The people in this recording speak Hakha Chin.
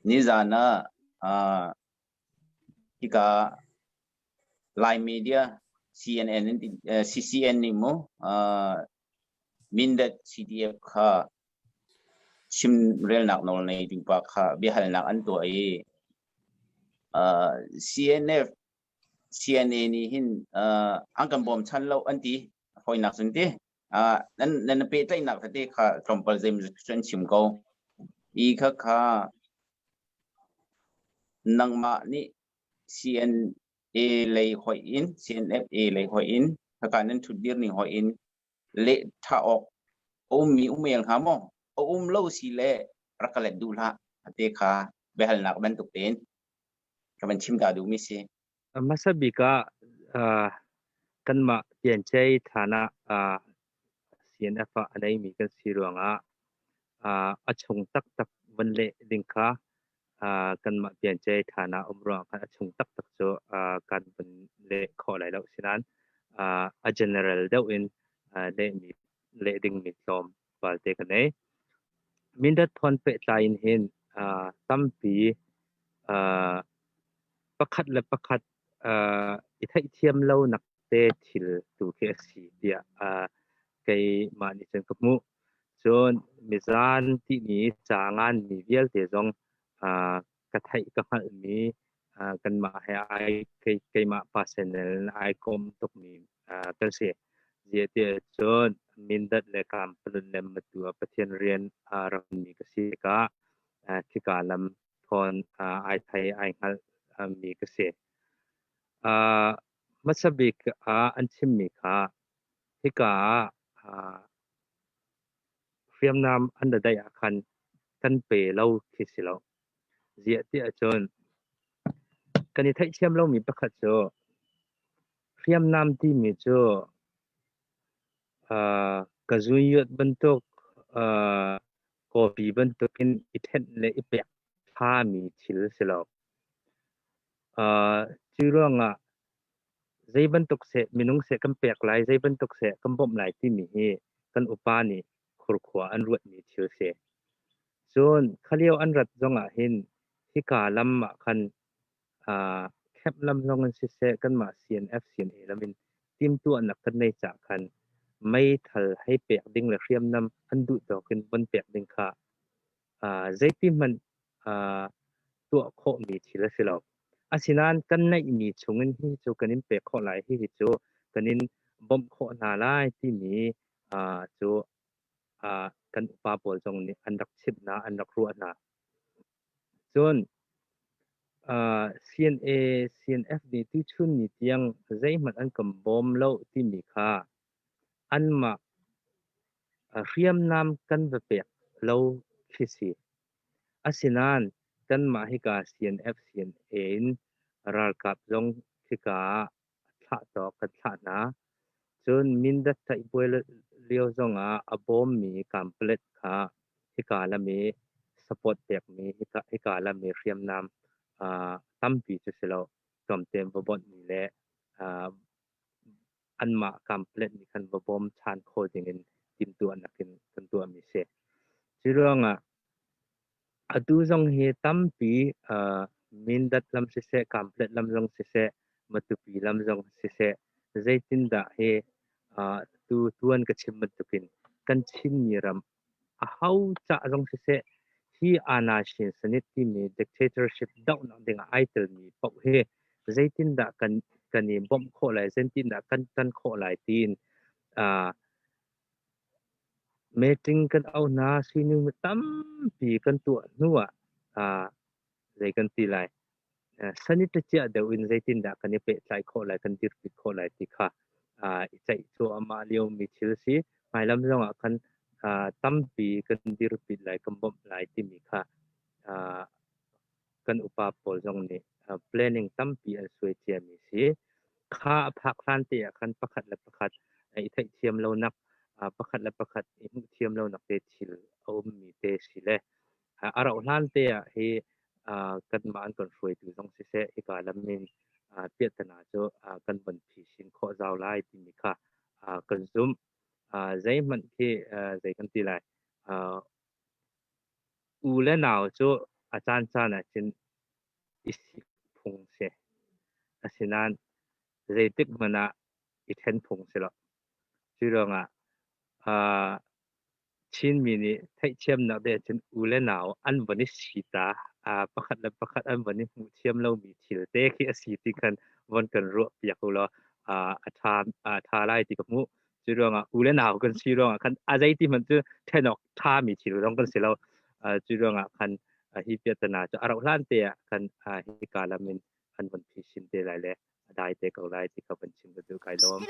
Nizan ah hika Lai media CNN CCN nih mu Mindat CDF kha chimrelnak nawl nei ding pa kha biahalnak an tuah i CNF CNA nih hin an kan bawmchan lo an ti. Fawinak cun ti. Nan nan pehtlaihnak tete kha tlawmpal zeimawzat cu an chim ko. I kha kha nangmah nih CNA lei hoih in CNFA lei hoih in khaka nan ṭhutdir ning hoih in leh ṭha awk a ummi um el hnga maw? A um lo si le rak ka let duh hlah. Ate kha biahalnak bantuk tein ka van chim ta duhmi si. Hmasa bik ah kanmah Tiancei thlan ah CNF ah a neimi kan si ruangah a chung taktak van leh ding kha kanmah Tiancei thlan ah um ruangah khan a chung taktak cu kan van leh khawh lai lo. Sinain a general deuh in lehmi leh dingmi tlawmpal te ka nei. Mindat thawn pehtlai in hin tampi pakhat le pakhat i theihthiam lonak te thil tu khi a si tiah keimah nih cun ka hmuh. Cun mizan timi ca nganmi vialte zong ka theih ka hngalhmi kanmah he ai keimah personal in ai kom tukmi kan si. Ziah tiah cun Mindat le Kanpalut le Matu ah Pathian rian rammi ka si tikah khika lam thawn ai thei ai hngalh mi ka si. Hmasa bik ah an chimmi kha hika ah hriamnam an ra daih ah khan kan pe lo khi si lo. Ziah tiah cun kan i theihthiam lomi pakhat cu hriamnam timi cu ka zunyuat bantuk kawpi bantukin i ṭhenh le i pek ṭhami thil si lo. Cu ruangah zei bantuk seh minung seh kan pek lai, zei bantuk seh kan bawmh lai timi hi kan upa nih khurkhua an ruatmi thil si. Cun khalio an rat zongah hin hika lam ah khan camp lam zong in siseh kanmah CNF CNA lam in timhtuahnak kan nei cah khan meithal hei pek ding le hriamnam an duh tawk in von pek ding kha zeiti hmanh tuah khawhmi thil a si lo. Asinain kan neihmi chungin hi cu kan in pek khawh lai, hihi cu kan in bawmh khawh hna lai timi cu kan upa pawl zong nih an rak chimh hna, an rak ruah hna. Cun CNA, CNF nih tuchun ni tiang zeihmanh an kan bawm lo timi kha anmah hriamnam kan va pek lo khi si. Asinain kanmah hika CNF, CNA in ralkap zong khika ah thlah tawk kan thlah hna. Cun Mindat tlaihbuai lio zongah a bawmmi Kanpalet kha hika lam i support pekmi hika lam i hriamnam tampi cu si lo tlawmte va bonhmi le anmah Kanpalet nih khan va bawm ṭhan kho dingin timhtuahnak in kan tuahmi si. Cu ruangah atu zong hi tampi Mindat lam siseh, Kanpalet lam zong siseh, Matupi lam zong siseh, zeitindah hi tu tuan ka chim bantukin kan Chinmi ram aho cah zong siseh, hi Anashin Sanit timi dictatorship dohnak dingah ai telmi paoh hi zeitindah kan kan i bawmh khawh lai, zeitindah kan tan khawh lai tiin Meeting kan auh hna, sining tampi kan tuah hnu ah zei kan ti lai. Sanita ciah deuh in zeitindah kan i pehtlai khawh lai, kan dirpi khawh lai ti kha i ceih cuahmah liomi thil si. Hmailam zongah khan tampi kan dirpi lai, kan bawmh lai timi kha kan upa pawl zong nih planning tampi an suai ciami si. Kha a phak hlan te ah khan pakhat le pakhat i theihthiam lonak, pakhat le pakhat i hmuhthiam lonak te thil a ummi te si le a rauh hlan te ah hi kanmah an kan hruaitu zong siseh hika lam in piahtana cu kan von phisin khawh zau lai timi kha kan zumh. Zeihmanh khi zei kan ti lai. U le nau cu A caancaan ah cun i sik phung si. Asinain zeitik hmanh ah i ṭhen phung si lo. Cu ruangah Chinmi nih theihthiamnak ding ahcun u le nau an von i si ta. Pakhat le pakhat an von i hmuhthiam lomi thil te khi a si ti khan von kan ruahpiak u law a ṭha, a ṭha lai ti ka hmuh. Cu ruangah u le nau kan si ruangah khan a zeiti hmanh cu ṭhen awk ṭhami thil zong kan si lo. Cu ruangah khan hi piahtana cu a rauh hlan te ah khan hika lam in an von phisin te lai le a dai te ko lai ti kha van chim ka duh. Kai lawm.